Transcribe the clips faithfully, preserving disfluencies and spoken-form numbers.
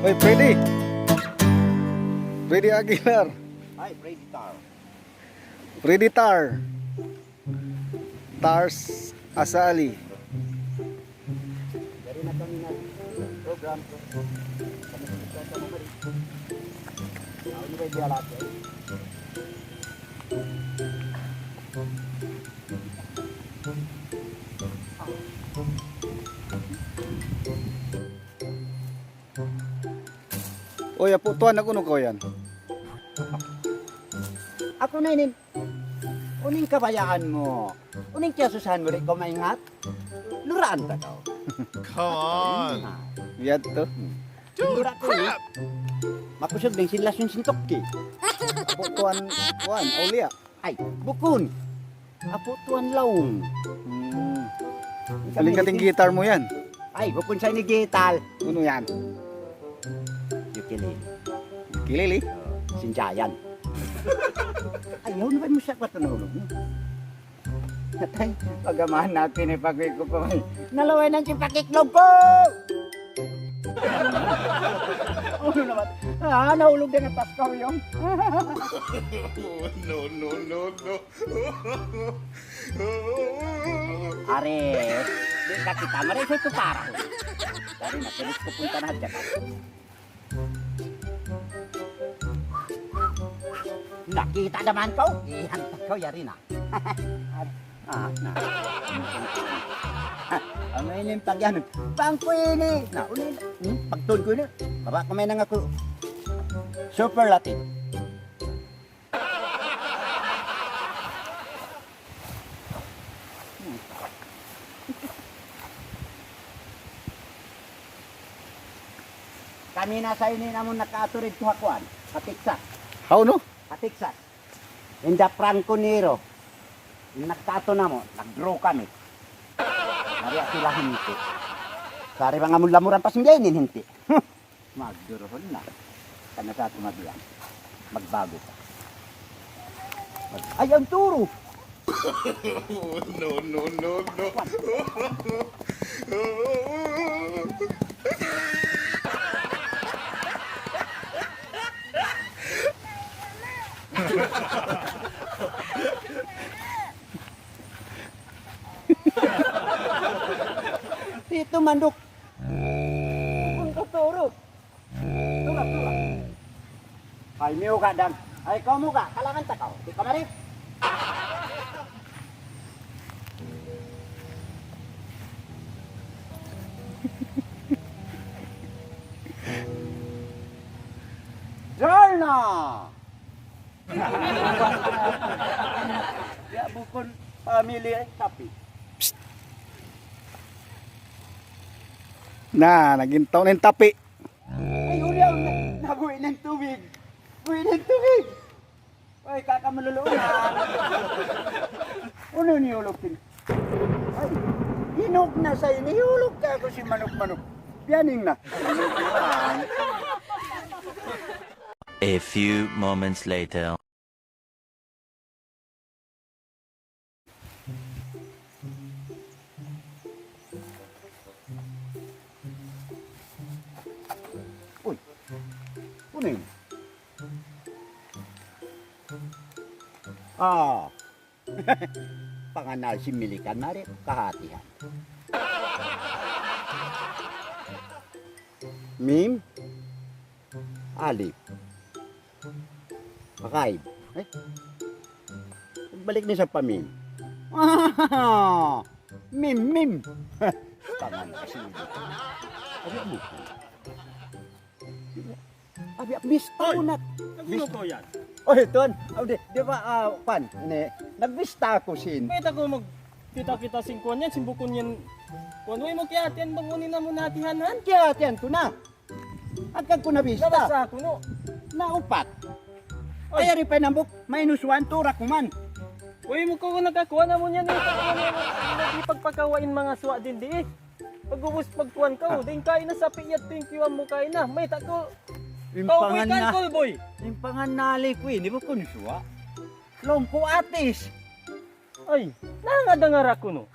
Hoy, Freddy! Freddy Aguilar! Ay, Freddy Tar. Freddy Tar! Tars Asali. Dari na kami nag-program ko. Kami sa mga mari. Ako ni Bay Bialate. Uy, Apu' Tuan, nag-unu kaw yan? Aku na ini. Unu in kabayaan mu? Unu in kiyasusahan mu, di' kaw maingat? Luraan ta kaw. Come on. Ah. Yadtu. Dude, crap! Makusug dayn sin lasun sin tukki. Apu' Tuan, kuwan, awliya. Ay, bukun. Apu' Tuan Laung. Hmm. Galing kating guitar mu yan. Ay, bukun sa ini guitar. Unu yan? Ukulele. Ukulele? Oh, sinjayan. Ayaw na ba mu siya patunulog mo? Atay, pagamahan natin eh, pag-uwi ko pa man. Nalaway na in pakiklog ku! Unu na ba? Ah, nahulug na in taas ku yan. No, no, no, no. Ari, di' ka kita, mari sa itu para. Dari na, pilis ku punta na hadja ka. Nakita' da man kaw? Ihantag kaw, yari na. Ah, na. Unu ini in pagyan? Bang ku ini. Na, unu ini? Hmm? Pagtuun ku ini. Baba' ku may nang aku. Superlative. Kami na sa ini namu' nakaatu didtu ha kuwan, ha Texas. Hawnu? Ha Texas. Inda Franco Nero. Nakaatu namu', nag-draw kami. Nari' sila hinti'. Sari bang amun lamuran pa sin biya' ini in hinti'. Magduruhun na. Kana sa tumabihan. Magbagu ka. Mag-, ay, ang turo! No, no, no, no. Itu manduk. Ang katuro. Tura, tura. Ay, miyuga' dan. Ay, kaw muga'. Kalangan ta kaw. Di' ka mari. Diyan na! Ya, bukun family ay tapi. Na, nagintaw na in tapi. Ay, huli ako. Na-, nabuhi na in tubig. Buhi na in tubig. Ay, kakamaluluan. Unu in hulug kin? Ay, hinog na sa ini. Hulug ka aku sin manuk-manuk. Biyaning na. A few moments later. Uy, unu ini? Ah. Pangannal sin Milikan mari, kahatihan. Mim. Alif. Makaib. Eh? Balik na isab pa mim. Mim, mim. Tangan kasi. Abi, abi. Abi, bista Hoy! Ku na. Nag-unu kaw yan? Oy, Ton. Aw, di, di ba, ah, pan, ini, nagbista aku sin. Kita' ku magkita'-kita' sin kuwan yan, sin bukun yan. Kuwan, way mu kiyahatihan bang unu in amu natihanan? Kiyahatihan ku na. Agad ku nabista. Nabasa aku, no? Na upat. Ay. Ay, ari pa in hambuuk, minus one, tura ku man. Uy, mu ku nakakuha na mu niyan, eh. Pagkuha na, pagpakawa in manga suwa din di, eh. Pag-ubus, pagkuhan ka, oh, Ha? Dayn kaina sa piyat, thank you, amu kaina. Mayta' ku, in pangan na, cowboy ka, cowboy. In pangan na ali ku, ini bukun suwa. Laung ku atis. Ay, nangadangar aku, no?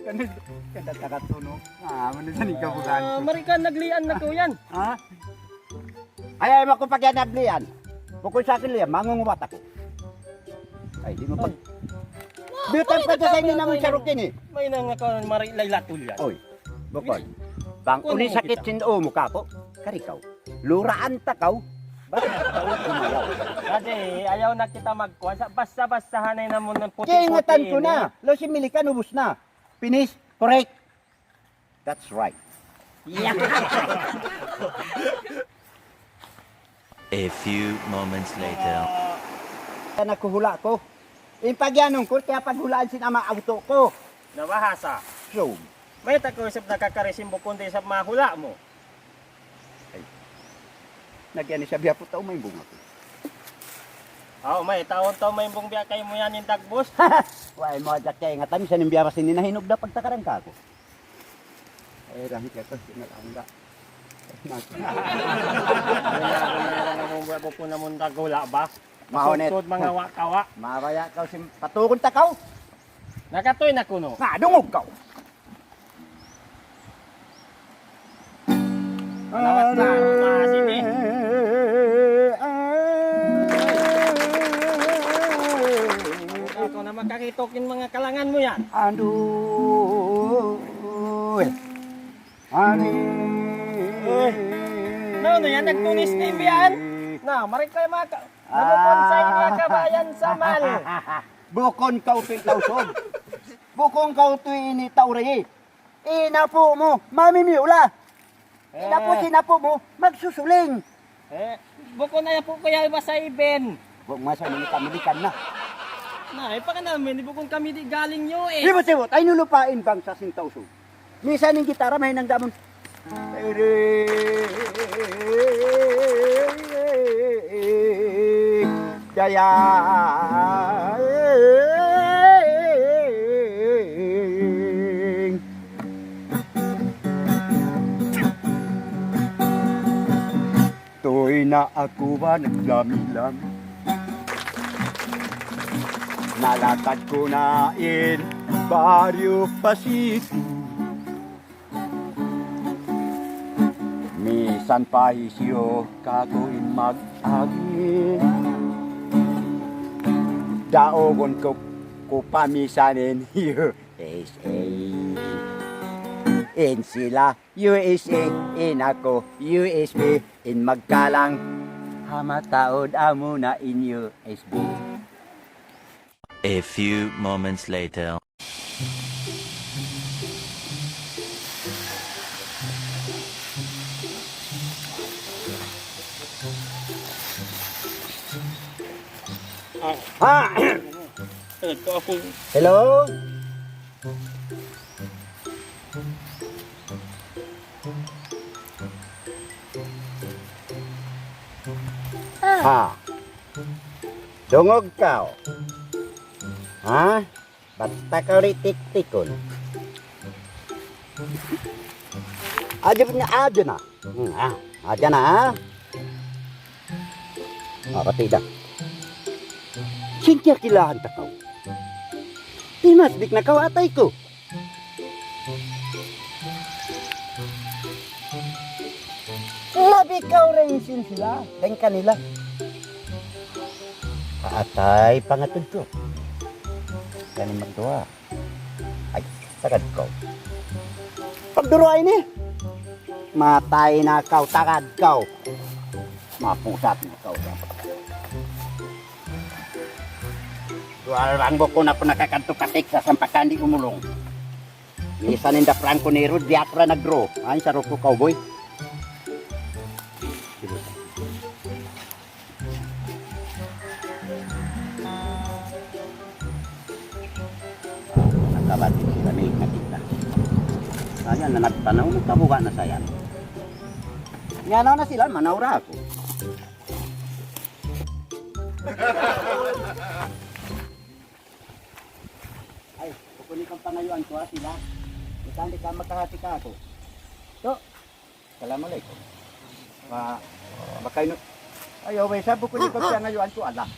Kada, kada taga tuno. Ah, mana sa ni kabugan Ah, ko? Mari ka, naglian na ko yan. Ha? Ay, ay, maku pakianag liyan. Bukun sa akin liyan, mangungubat aku. Ay, di' mu pag-, ay. Biyutan pa dyan sa inyo naman sa rukin eh. May nangakaw na mari-, laylatul yan. Oy, bukun. Bang uli sakit sin umu ka po, karikaw. Luraan ta kaw. Bakit kaw kumayaw? Kasi ayaw na kita magkuhan sa basta-bastahan na naman ng puti-puti. Kaya ingatan ko na. Lo, si Milikan, ubus na. Finish. Correct. That's right. Yeah. A few moments later. Kaya nagkuhula ko. In pagyanong ko, kaya paghulaan sin ama auto ko. Nabahasa. So, may tako isip nakakarisimbo kundi isip mahula mo. Ay. Nagyan isab biya' pu tau maimbung aku. Aw, may taon tau maimbung biya' kaymu yan in dagbus. Way mu ajak kaingatan, misan in biya' masin in nahinug da pagtakaran kaku'. Ay, rahi ka to, sinalangga. Ay, bukun namun daghula ba? Mahunit. Sud-sud manga wa-, kawa. Mabaya' kaw sim-, patukun ta kaw. Nakatuy na kuno. Na, dungug kaw. Manawat na, mga sini. Ikaw na makakitok in mga kalangan mu yan. Aduh. Ani. Uy. No, no, yan nagtunis na in biya' yan. Na, marik kayo mga ka-, nagkukonsay niya kabayan sa mal. Bukun kaw tuwi' Tausug. Bukun kaw tuwi' ini Tauri. In apu' mu, mamimiyula. In apu', eh, sin apu' mu, magsusuling. Eh, bukun na apu' ku yan, basta iben. Bukun masa ini kamilikan na. Na, eh, paka namin, bukun kami di' galing U S. Sibut-sibut, ay nulupain bangsa sin Tausug. Misan in gitara mahinang damon. Dayang. Tuy na aku ba naglami-lami. Nalakad ku na in Barrio Pasiku. Misan pa hisiyu kaku' in mag-agi. Daugun ku, ku pa misan in U S A. In sila U S A, in aku U S B, in magkalang ha mataud amuna in U S B. A few moments later. Ah. Ha! Ito ako. Hello? Ha. Dungug kaw. Ha? Basta kaw di' tiktikun. Aja na, aja na. Hmm, ah, aja na, ha? Ah, pati da. Sin kiyakilahan ta kaw. Timasbik na kaw atay ku. Labi kaw dayn sin sila, dayn kanila. Atay pangatud ku. Kani magduwa. Ay, tagad kaw. Pagduruwa ini. Matay na kaw, tagad kaw. Mapusat na kaw. Duwa ra bukun aku nakakadtu pa Texas ampa kan di' umulung. Misan in da Franco Nero, di' aku ra nag-draw. Ay, sa Rocco Cowboy. Nakabati sila, may nakita. Ayan na nagpanaw, nagkabuga na sa yan. Yan na sila, manaw ra aku. Ay, bukun ikaw panayuan ku, ha, sila. Ikaw di' ka makahati kaku'. So, assalamu alaykum. Ma-, makaynu-, ayaw, way, sa' bukun ikaw panayuan ku, ala.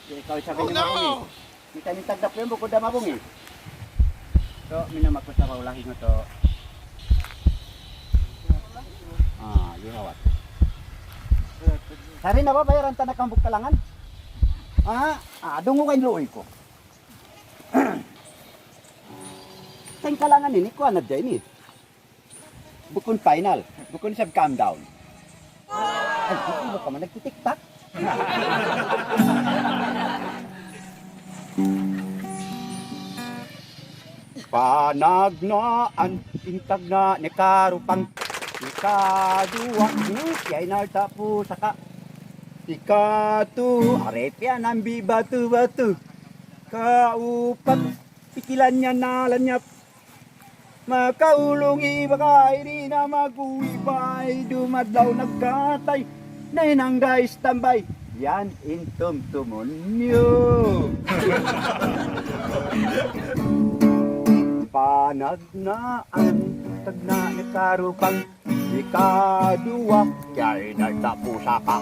Ikaw isab in mabungi. Kita' in tagdapu yan, bukun da mabungi. So, minum aku sa' ulahi mu to. Ah, liwat. Sari na ba bayaran ta na kambuk kalangan? Ah, ah, dungu kain luoy ku. Kain kalangan ini, kuwan na dyan ini. Bukun final, bukun isab calm down. Ay, di ba ka man nagtitiktak? Panagnaan, in tagna' ni Karupang. Ikaduwa, hmm, kiyay na tapus saka. Ikatu, arepian ambi batu-batu. Kaupat, pikilan niya na lanyap. Makaulung iba kay di' na mag-uwi bay, dumadlaw nagkatay, nahinang da istambay. Yan in tumtumun niyu. Panagnaan, tagna' ni Karupang. Ikaduwa, kiyay na tapus saka.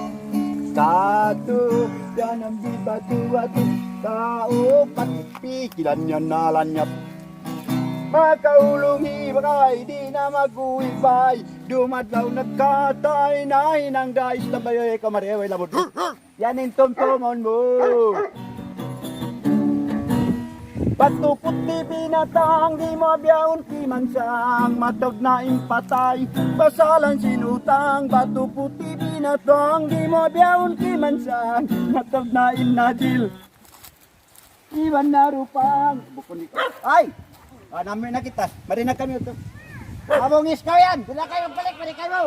Katu, yan ambi batu-batu. Kaupat, pikilan niya na lanyap. Makaulung iba kay di' na mag-uwi bay, dumadlaw nagkatay, nahinang da istambay. Uy, kamari, uy, labud. Yan in tumtumun mu. Batu puti' binatang, di' mu biyaun kimansang, matag na in patay, pasalan sin utang. Batu puti' binatang, di' mu biyaun kimansang, matag na in najil. Iban na rupang. Bukun di'. Ay! Ah, nami na kita. Mari na kami ito. Abong iskaw yan! Di' na kamu magbalik, mari kamu!